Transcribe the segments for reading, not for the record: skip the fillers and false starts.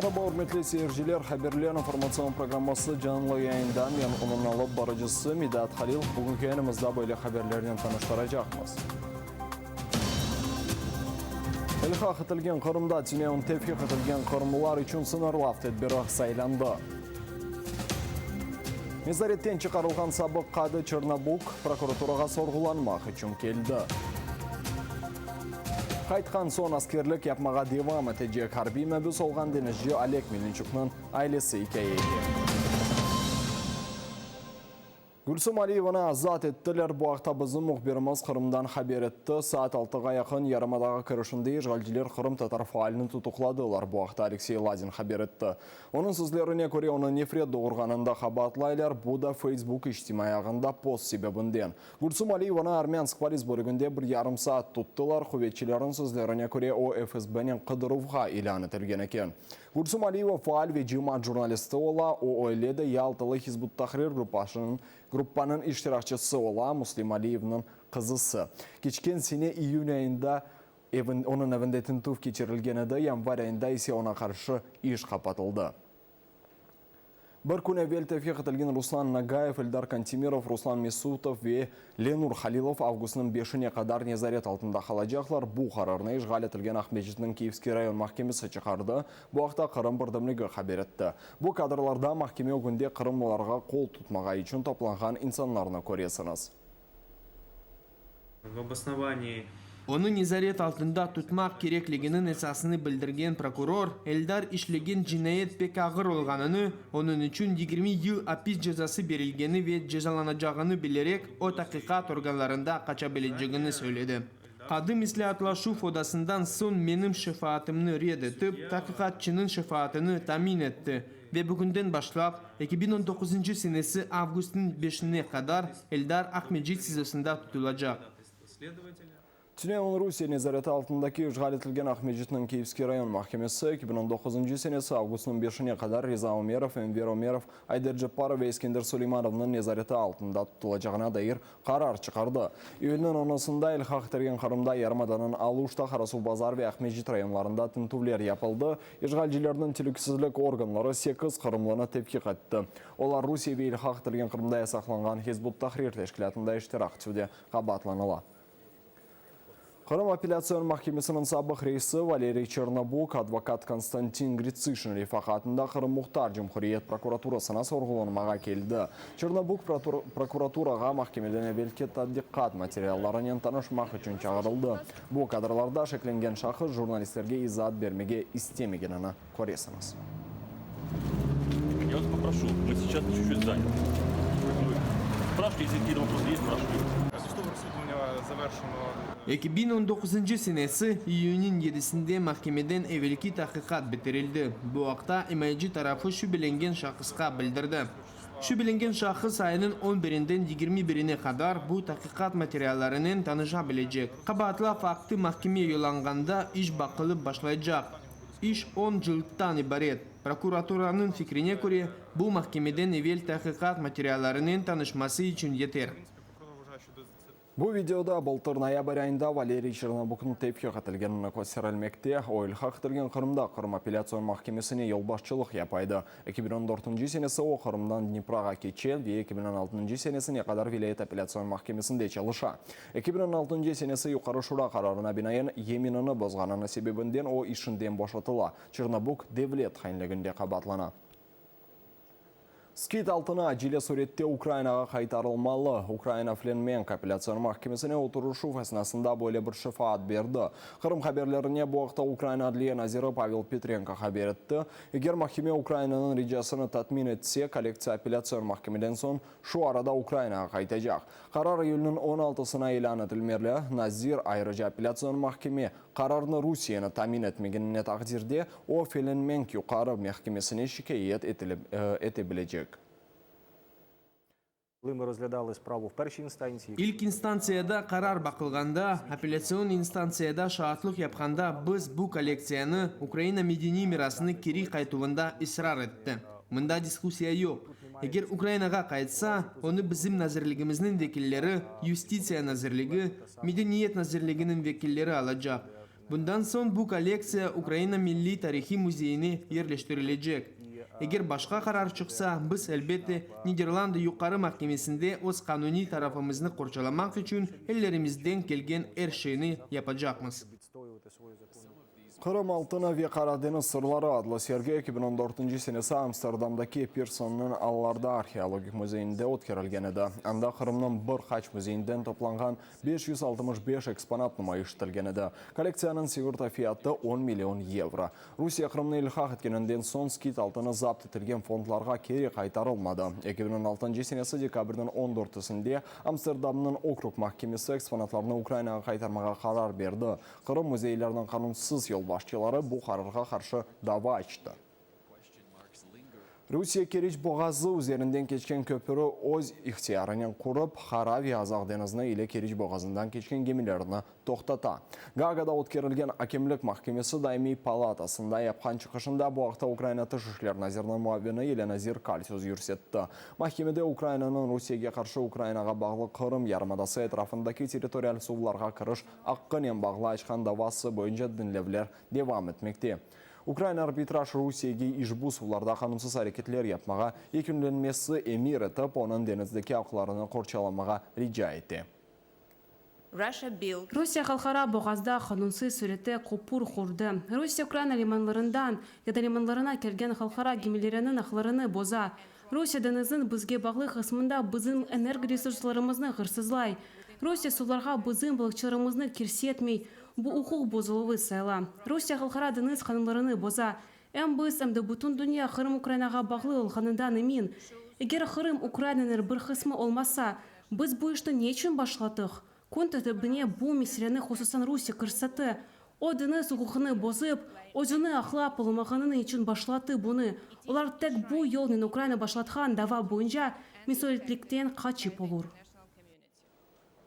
Meraba, ürmetli seyirciler! Haberler informatsion programması canlı yayında. Men onıñ alıp barıcısı Midat Halilov. Bugünki yayınımızda böyle haberlernen tanıştıracaqmız. İlhaq etilgen Qırımda tünevin tevfiq etilgen qırımlılar içün sıñırlav tedbiri saylandı. Nezaretten çıqarılğan sabıq qadı Çernobuk prokuraturağa sorğulanmaq içün keldi. Qaytqan soñ askerlik yapmağa devam etecek arbiy mabüs olğan deñizci Oleg Melniçuknıñ ailesi ikâye ete. Gülsum Aliyevanı azat ettiler. Bu aqta bizim mühbirimiz Qırımdan haber etti. Saat altığa yaqın yarımadağa kirişinde işğalciler qırımtatar faalini tutuqladılar. Bu aqta Aleksey Ladin haber etti. Onıñ sözlerine köre, onı nefret doğurğanında qabaatlaylar, bu da Facebook içtimaiy ağında post sebebinden. Gülsum Aliyevanı Armânsk polis bölüginde bir yarım saat tuttılar. Quvetçilerniñ sözlerine köre, o, FSBnen qıdıruvğa ilân etilgen eken. Gülsum Aliyeva faal ve cemaat jurnalisti ola, o, öyle de Yaltalı Hizb ut-Tahrir gruppasınıñ gruppanıñ iştirakçisi ola, Muslim Aliyevniñ qızısı. Keçken sene iyün ayında evin onıñ evinde tintüv keçirilgen edi, yanvar ayında ise oña qarşı iş qapatıldı. Bir kün evel tevfiq etilgen Ruslan Nagayev, Eldar Kantemirov, Ruslan Mesutov ve Lenur Halilov avgustnıñ beşine qadar nezaret altında qalacaqlar. Bu qararnı işğal etilgen Aqmescitniñ Kiyevskiy rayon mahkemesi çıqardı. Bu aqta Qırım birdemligi haber etti. Bu kadrlarda mahkeme ögünde qırımlılarğa qol tutmağa içün toplanğan insanlarnı köresiñiz. V obosnovaniyi. Onı nezaret altında tutmaq kerekliginiñ esasını bildirgen prokuror, Eldar işlegen cinayet pek ağır olğanını, onıñ içün 20 yıl apis cezası berilgeni ve cezalanacağını bilerek, o taqiqat organlarında qaça bilecegini söyledi. Qadı mesleatlaşuv odasından soñ menim şefaatımnı red etip, taqiqatçınıñ şefaatını tamin etti. Ve bugünden başlap, 2019 senesi avgustnıñ beşine qadar Eldar Aqmescit SİZOsında tutulacaq. Tünevin Rusiye nezareti altındaki işğal etilgen Aqmescitniñ Kiyevskiy rayon mahkemesi 2019 senesi avgustnıñ beşine qadar Riza Ömerov, Enver Ömerov, Ayder Cepparov ve Eskender Suleymanovnıñ nezareti altında tutulacağına dair qarar çıqardı. İyülniñ onusında ilhaq etilgen Qırımda yarımadanıñ Aluşta, Qarasuvbazar ve Aqmescit rayonlarında tintüvler yapıldı. İşğalcilerniñ telükesizlik organları sekiz qırımlını tevfiq etti. Olar Rusiye ve ilhaq etilgen Qırımda yasaqlanğan Hizb ut-Tahrir teşkilâtında iştirak etüvde qabaatlanıla. Qırım apellâtsion mahkemesiniñ sabıq reisi Valeriy Çernobuk, advokat Konstantin Gritsişin refaqatında Qırım Muhtar Cumhuriyet prokuraturasına sorğulanmağa keldi. Çernobuk prokuraturağa mahkemeden evelki tadqiqat materiallarınen tanışmaq içün çağırıldı. Bu kadrlarda şeklengen şahıs jurnalistlerge izaat bermege istemegenini köresiñiz. Ya vas poproшу, mı seyças çut-çut zanâты. Spráşivayte, esli kakiye-to voprosı est, spráşivayte. 2019 senesi iyünniñ yedisinde mahkemeden evelki tahqiqat bitirildi. Bu aqta imayeci tarafı şübelengen şahısqa bildirdi. Şübelengen şahıs ayınıñ on birinden 21-ine qadar bu tahqiqat materiallarınen tanışa bilecek. Qabaatlav aktı mahkeme yollanğanda iş baqılıp başlaycaq. İş on cılttan ibaret. Prokuraturanıñ fikrine köre, bu mahkemeden evel tahqiqat materiallarınen tanışması içün yeter. Bu videoda bıltır noyabr ayında Valeriy Çernobuknıñ tevfiq etilgenini kösterilmekte. O, ilhaq etilgen Qırımda Qırım apellâtsion mahkemesine yolbaşçılıq yapa edi. 2014 senesi o, Qırımdan Dniproğa keçe ve 2016 senesine qadar vilâyet apellâtsion mahkemesinde çalışa. 2016 senesi Yuqarı Şura qararına binaen, yeminini bozğanını sebebinden o, işinden boşatıla. Çernobuk devlet hainliginde qabaatlana. Skit altını acele sürette Ukrainağa qaytarılmalı. Ukraina Flenmenk apellâtsion mahkemesine oturışuv esnasında böyle bir şefaat berdi. Qırım haberlerine bu aqta Ukraina adliye naziri Pavel Petrenko haber etti. Eger mahkeme Ukrainanıñ ricasını tatmin etse, kollektsiya apellâtsion mahkemeden soñ şu arada Ukrainağa qaytacaq. Qarar iyülniñ on altısına ilân etilmeli. Nazir ayrıca apellâtsion mahkeme Qararnı Rusiyeni tamin etmegenine taqdirde, o, Felenmenk Yuqarı mehkemesine şikâyet ete bilecek. İlk instantsiyada qarar baqılğanda, apellâtsion instantsiyada şaatlıq yapqanda biz bu kollektsiyanı, Ukraina medeniy mirasını keri qaytuvında israr etti. Mında diskussiya yoq. Eger Ukrainağa qaytsa, onı bizim nazirligimizniñ vekilleri, Yustitsiya nazirligi, Medeniyet nazirliginiñ vekilleri alacaq. Bundan soñ bu kollektsiya Ukraina Milliy tarihiy müzeyine yerleştirilecek. Eger başqa qarar çıqsa, biz, elbette, Niderlandı Yuqarı mahkemesinde öz qanuniy tarafımıznı qorçalamaq içün ellerimizden kelgen er şeyni yapacaqmız. Qırım altını ve Qara deñiz sırları adlı sergi 2014 senesi Amsterdamdaki Pirsonnıñ Allarda arheologik müzeyinde ötkerilgen edi. Anda Qırımnıñ bir qaç müzeyinden toplanğan 565 eksponat numayış etilgen edi. Kollektsiyanıñ sigorta fiyatı on million yevro. Rusiye Qırımnı ilhaq etkeninden soñ skit altını zapt etilgen fondlarğa keri qaytarılmadı. 2016 senesi dekabrniñ on dörtüsinde Amsterdamnıñ okrug mahkemesi eksponatlarnı Ukrainağa qaytarmağa qarar berdi. Qırım müzeyleriniñ qanunsız yolbaşçıları bu qararğa qarşı dava açtı. Rusiye Keriç boğazı üzerinden keçken köpüri öz ihtiyarınen qurıp, Qara ve Azaq deñizni ile Keriç boğazından keçken gemilerni toqtata. Gaagada ötkerilgen Akemlik mahkemesi daimiy palatasında yapqan çıqışında bu aqta Ukraina Tış işler naziriniñ muavini Yelena Zerkal söz yürsetti. Mahkemede Ukrainanıñ Rusiyege qarşı Ukrainağa bağlı Qırım yarımadası etrafındaki territorial suvlarğa kiriş aqqınen bağlı açqan davası boyunca diñlevler devam etmekte. Ukraina arbitraj Rusiyege işbu suvlarda qanunsız areketler yapmağa yekünlenmesi emir etip, onıñ deñizdeki aqlarını qorçalamağa rica ete. Rusiye halqara boğazda qanunsız sürette köpür qurdı. Rusiye Ukraina limanlarından ya da limanlarına kelgen halqara gemileriniñ aqlarını boza. Rusiye deñizniñ bizge bağlı qısmında bizim energoresurslarımıznı hırsızlay. Rusiye suvlarğa bizim balıqçılarımıznı kirsetmey, bu uquq bozuluvı sayıla. Rusiye halqara deñiz qanunlarını boza. Em biz, em de bütün dünya Qırım Ukrainağa bağlı olğanından emin. Eger Qırım Ukrainanıñ bir qısmı olmasa, biz bu işni ne içün başlatıq? Kün tertibine bu meseleni hususan Rusiye kirsetti. O, deñiz uquqını bozıp, özüni aqlap olamağanı içün başlattı bunı. Olar tek bu yolnen Ukraina başlatqan dava boyunca mesüliyetlikten qaçıp olur.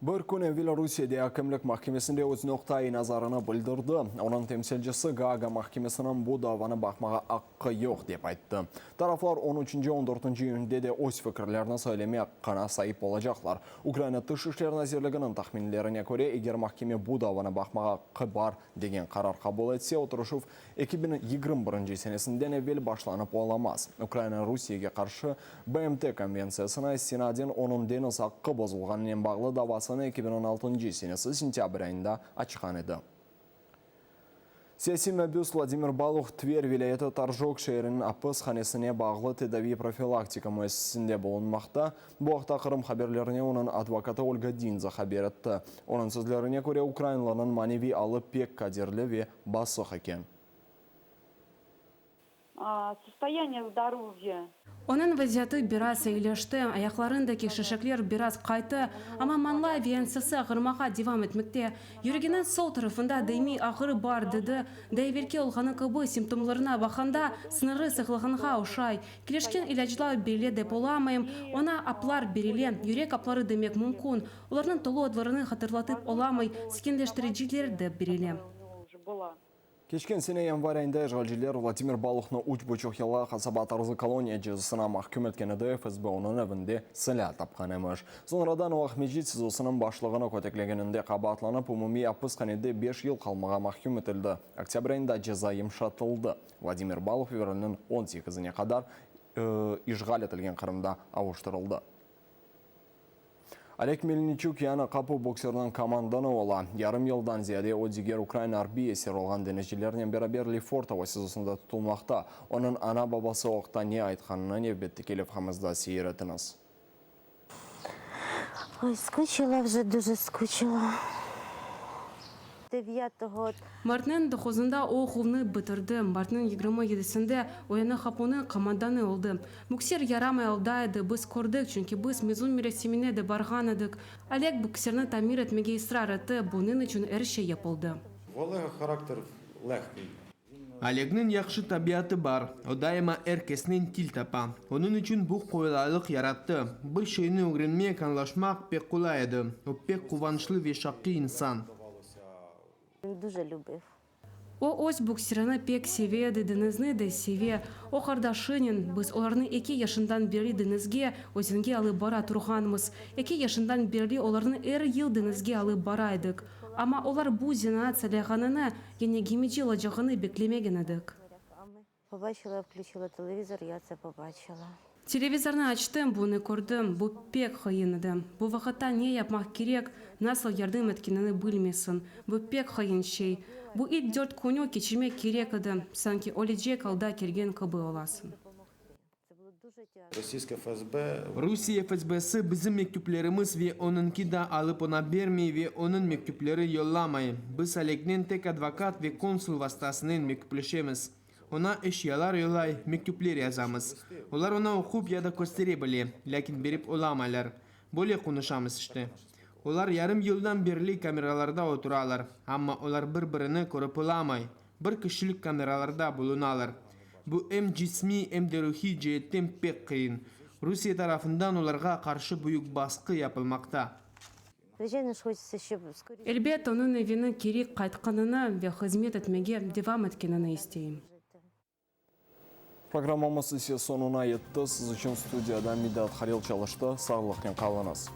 Bir kün evel Rusiyede akimlik mahkemesinde öz noqta-i nazarını bildirdi. Onıñ temsilcisi Gaaga mahkemesiniñ bu davanı baqmağa aqqı yoq, dep ayttı. Taraflar on üçünci, on dörtünci iyünde de öz fikirlerini söyleme aqqına saip olacaqlar. Ukraina Tış işler nazirliginiñ tahminlerine köre, eger mahkeme bu davanı baqmağa aqqı bar degen qarar qabul etse, oturışuv 2021 senesinden evel başlanıp olamaz. Ukraina Rusiyege qarşı BMT Konventsiyasına istinaden onıñ deñiz aqqı bozulğanınen bağlı davasını 2016 senesi sentâbr ayında açqan edi. Siyasiy mabüs Vladimir Baluh Tver vilâyeti Torjok şeeriniñ apis hanesine bağlı tedaviy-profilaktika müessisesinde bulunmaqta. Bu aqta Qırım haberlerine onıñ advokatı Olga Dinze haber etti. Onıñ sözlerine köre, ukrainlınıñ maneviy alı pek qadirli ve basıq eken. Sostoyaniye zdorovya. Onıñ vaziyeti biraz eyileşti, ayaqlarındaki şişikler biraz qayttı, amma mañlay ve ensesi ağırmağa devam etmekte. Yüreginiñ sol tarafında daimiy ağrı bar, dedi. Daa evelki olğanı kibi, simptomlarına baqqanda, sıñırı sıqılğanğa oşay. Kelişken ilâclar berile dep olamayım, oña aplar berile, yürek apları demek mümkün, olarnıñ tolu adlarını hatırlatıp olamay, sakinleştiriciler dep berile. Keçken sene yanvar ayında işğalciler Vladimir Baluhnı üç buçuq yılğa qasaba tarzı koloniya cezasına mahküm etken edi, FSB onıñ evinde silâ tapqan emiş. Soñradan o Aqmescit SİZOsınıñ başlığını köteklegeninde qabaatlanıp, umumiy apishanede beş yıl qalmağa mahküm etildi. Oktâbr ayında ceza yımşatıldı. Vladimir Baluh fevralniñ on sekizine qadar işğal etilgen Qırımda avuştırıldı. Oleg Melniçuk Yañı Qapu bokseriniñ komandanı ola. Yarım yıldan ziyade o diger Ukraina arbiy esir olğan deñizcilernen beraber Lefortovo SİZOsında tutulmaqta. Onıñ ana-babası o aqta ne aytqanını nevbetteki levhamızda seyir etiñiz. Oy, skuçila vje, duje skuçila. Martnıñ doquzında o oquvnı bitirdi, martnıñ 27-sinde o Yañı Qapunıñ komandanı oldı. Buksir yaramay alda edi, biz kördik, çünki biz mezun merasimine de barğan edik. Oleg buksirni tamir etmege israr etti, bunıñ içün er şey yapıldı. В Олега характер легкий. Olegniñ yahşı tabiatı bar, o daima er kesnen til tapa. Onıñ içün bu qolaylıq yarattı. Bir şeyni ögrenmek, añlaşmaq pek qolay edi. O pek quvançlı ve şaqiy insan. Він дуже любив. O öz buksirini pek seve edi, deñizni de seve. O qardaşınen, biz olarnı eki yaşından berli deñizge, özenge alıp bara turğanmız. Eki yaşından berli olarnı er yıl deñizge alıp bara edik. Amma olar bu zenaat saylağanını, yani gemici olacağını beklemegen edik. Побачила, включила телевізор, я це побачила. Televizornı açtım, bunı kördim. Bu pek qıyın edi. Bu vaqıtta ne yapmaq kerek, nasıl yardım etkenini bilmeysiñ. Bu pek qıyın şey. Bu ilk dört künü keçirmek kerek edi, sanki ölecek alda kelgen kibi olasıñ. Це було дуже тяжко. Російське ФСБ Rusiye FSBsi bizim mektüplerimiz ve onıñki da alıp oña bermey ve onıñ mektüpleri yollamay. Biz Olegnen tek advokat ve konsul vastasınen mektüpleşemiz. Oña eşyalar yollay, mektüpler yazamız. Olar oña oqup ya da köstere bile, lâkin berip olamaylar. Böyle qonuşamız işte. Olar yarım yıldan berli kameralarda oturalar, amma olar bir-birini körip olamay, bir kişilik kameralarda bulunalar. Bu em cismiy, em de ruhiy ceetten pek qıyın. Rusiye tarafından olarğa qarşı büyük basqı yapılmaqta. Звичайно ж, хочеться, щоб скоріше Elbet, onıñ evine keri qaytqanını ve hızmet etmege devam etkenini isteyim. Programmamız ise soñuna yetti. Siz içün studiyada Midat Halil çalıştı. Sağlıqnen qalıñız.